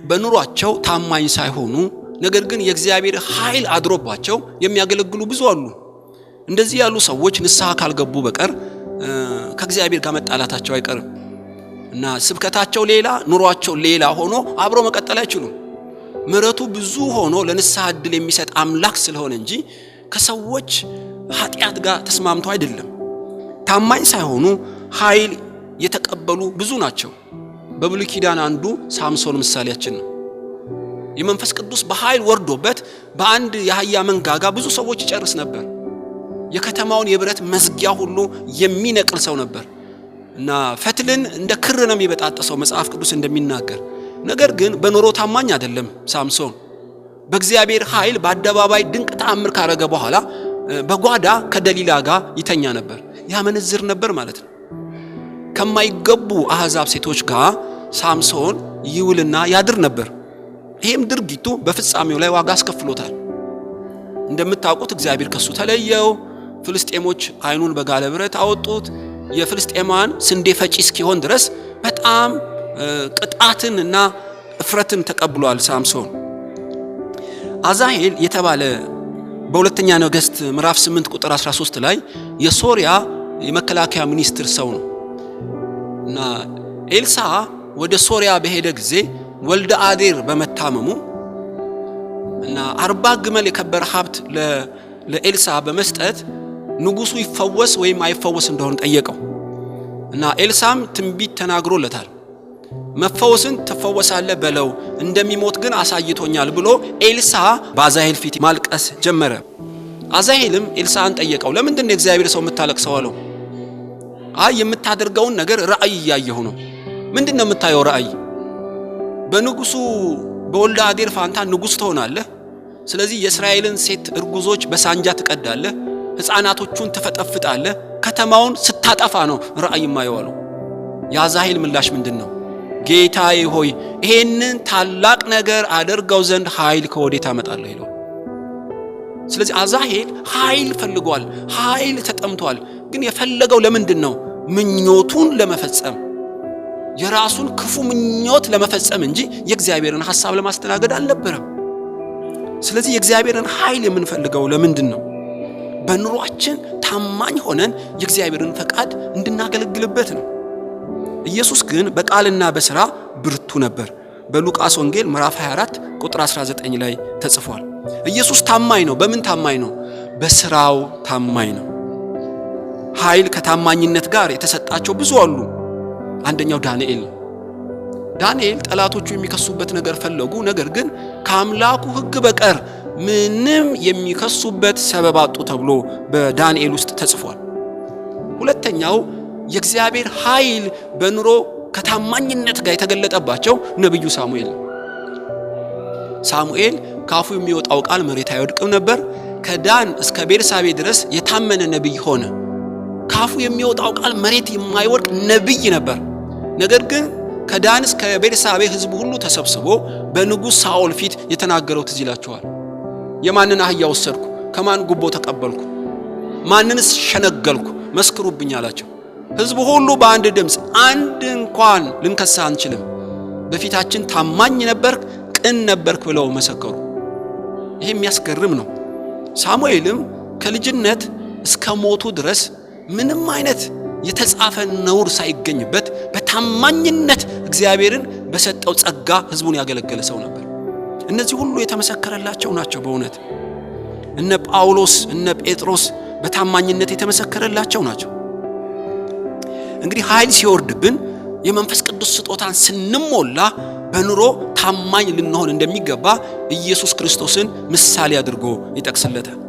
በኑሯቸው ታማኝ ሳይሆኑ ነገር ግን የእግዚአብሔር ኃይል አድሮባቸው የሚያገለግሉ ብዙ አሉ። እንደዚህ ያሉ ሰዎች ንስሐ ካልገቡ በቀር ከእግዚአብሔር ጋር መጣላታቸው አይቀርም እና ስብከታቸው ሌላ፣ ኑሯቸው ሌላ ሆኖ አብሮ መቀጠል አይችሉም። ምሕረቱ ብዙ ሆኖ ለንስሐ ዕድል የሚሰጥ አምላክ ስለሆነ እንጂ ከሰዎች ኃጢአት ጋር ተስማምቶ አይደለም። ታማኝ ሳይሆኑ ኃይል የተቀበሉ ብዙ ናቸው። በብሉይ ኪዳን አንዱ ሳምሶን ምሳሌያችን ነው። የመንፈስ ቅዱስ በኃይል ወርዶበት በአንድ የአህያ መንጋጋ ብዙ ሰዎች ይጨርስ ነበር። የከተማውን የብረት መዝጊያ ሁሉ የሚነቅል ሰው ነበር እና ፈትልን እንደ ክር ነው የሚበጣጠሰው መጽሐፍ ቅዱስ እንደሚናገር። ነገር ግን በኑሮ ታማኝ አይደለም ሳምሶን። በእግዚአብሔር ኃይል በአደባባይ ድንቅ ተአምር ካረገ በኋላ በጓዳ ከደሊላ ጋር ይተኛ ነበር፣ ያመነዝር ነበር ማለት ነው። ከማይገቡ አሕዛብ ሴቶች ጋር ሳምሶን ይውልና ያድር ነበር። ይህም ድርጊቱ በፍጻሜው ላይ ዋጋ አስከፍሎታል። እንደምታውቁት እግዚአብሔር ከሱ ተለየው። ፍልስጤሞች ዓይኑን በጋለ ብረት አወጡት። የፍልስጤማን ስንዴ ፈጪ እስኪሆን ድረስ በጣም ቅጣትን እና እፍረትን ተቀብሏል ሳምሶን። አዛሄል የተባለ በሁለተኛ ነገሥት ምዕራፍ 8 ቁጥር 13 ላይ የሶሪያ የመከላከያ ሚኒስትር ሰው ነው እና ኤልሳ ወደ ሶሪያ በሄደ ጊዜ ወልደ አዴር በመታመሙ እና 40 ግመል የከበረ ሀብት ለኤልሳ በመስጠት ንጉሱ ይፈወስ ወይም አይፈወስ እንደሆነ ጠየቀው እና ኤልሳም ትንቢት ተናግሮለታል። መፈወስን ትፈወሳለህ በለው፣ እንደሚሞት ግን አሳይቶኛል ብሎ ኤልሳ በአዛሄል ፊት ማልቀስ ጀመረ። አዛሄልም ኤልሳን ጠየቀው፣ ለምንድን ነው የእግዚአብሔር ሰው የምታለቅሰው አለው። አይ የምታደርገውን ነገር ራእይ እያየሁ ነው። ምንድን ነው የምታየው ራእይ? በንጉሱ በወልደ አዴር ፋንታ ንጉስ ትሆናለህ። ስለዚህ የእስራኤልን ሴት እርጉዞች በሳንጃ ትቀዳለህ፣ ሕፃናቶቹን ትፈጠፍጣለህ፣ ከተማውን ስታጠፋ ነው ራእይ የማየው አለው። የአዛሄል ምላሽ ምንድን ነው? ጌታዬ ሆይ ይሄንን ታላቅ ነገር አደርገው ዘንድ ኃይል ከወዴት አመጣለሁ ይለው። ስለዚህ አዛሄል ኃይል ፈልጓል፣ ኃይል ተጠምቷል። ግን የፈለገው ለምንድን ነው? ምኞቱን ለመፈጸም፣ የራሱን ክፉ ምኞት ለመፈጸም እንጂ የእግዚአብሔርን ሐሳብ ለማስተናገድ አልነበረም። ስለዚህ የእግዚአብሔርን ኃይል የምንፈልገው ለምንድን ነው? በኑሯችን ታማኝ ሆነን የእግዚአብሔርን ፈቃድ እንድናገለግልበት ነው። ኢየሱስ ግን በቃልና በሥራ ብርቱ ነበር። በሉቃስ ወንጌል ምዕራፍ 24 ቁጥር 19 ላይ ተጽፏል። ኢየሱስ ታማኝ ነው። በምን ታማኝ ነው? በስራው ታማኝ ነው። ኃይል ከታማኝነት ጋር የተሰጣቸው ብዙ አሉ። አንደኛው ዳንኤል ነው። ዳንኤል ጠላቶቹ የሚከሱበት ነገር ፈለጉ። ነገር ግን ከአምላኩ ሕግ በቀር ምንም የሚከሱበት ሰበብ አጡ ተብሎ በዳንኤል ውስጥ ተጽፏል። ሁለተኛው የእግዚአብሔር ኃይል በኑሮ ከታማኝነት ጋር የተገለጠባቸው ነቢዩ ሳሙኤል ነው። ሳሙኤል ካፉ የሚወጣው ቃል መሬት አይወድቅም ነበር። ከዳን እስከ ቤርሳቤ ድረስ የታመነ ነቢይ ሆነ። ካፉ የሚወጣው ቃል መሬት የማይወድቅ ነቢይ ነበር። ነገር ግን ከዳን እስከ ቤርሳቤ ሕዝቡ ሁሉ ተሰብስቦ በንጉሥ ሳኦል ፊት የተናገረው ትዝ ይላችኋል። የማንን አህያ ወሰድኩ? ከማን ጉቦ ተቀበልኩ? ማንንስ ሸነገልኩ? መስክሩብኝ አላቸው። ሕዝቡ ሁሉ በአንድ ድምፅ አንድ እንኳን ልንከሳ አንችልም፣ በፊታችን ታማኝ ነበርክ፣ ቅን ነበርክ ብለው መሰከሩ። ይሄ የሚያስገርም ነው። ሳሙኤልም ከልጅነት እስከ ሞቱ ድረስ ምንም አይነት የተጻፈ ነውር ሳይገኝበት በታማኝነት እግዚአብሔርን በሰጠው ጸጋ ሕዝቡን ያገለገለ ሰው ነበር። እነዚህ ሁሉ የተመሰከረላቸው ናቸው። በእውነት እነ ጳውሎስ እነ ጴጥሮስ በታማኝነት የተመሰከረላቸው ናቸው። እንግዲህ ኃይል ሲወርድብን የመንፈስ ቅዱስ ስጦታን ስንሞላ በኑሮ ታማኝ ልንሆን እንደሚገባ ኢየሱስ ክርስቶስን ምሳሌ አድርጎ ይጠቅስለታል።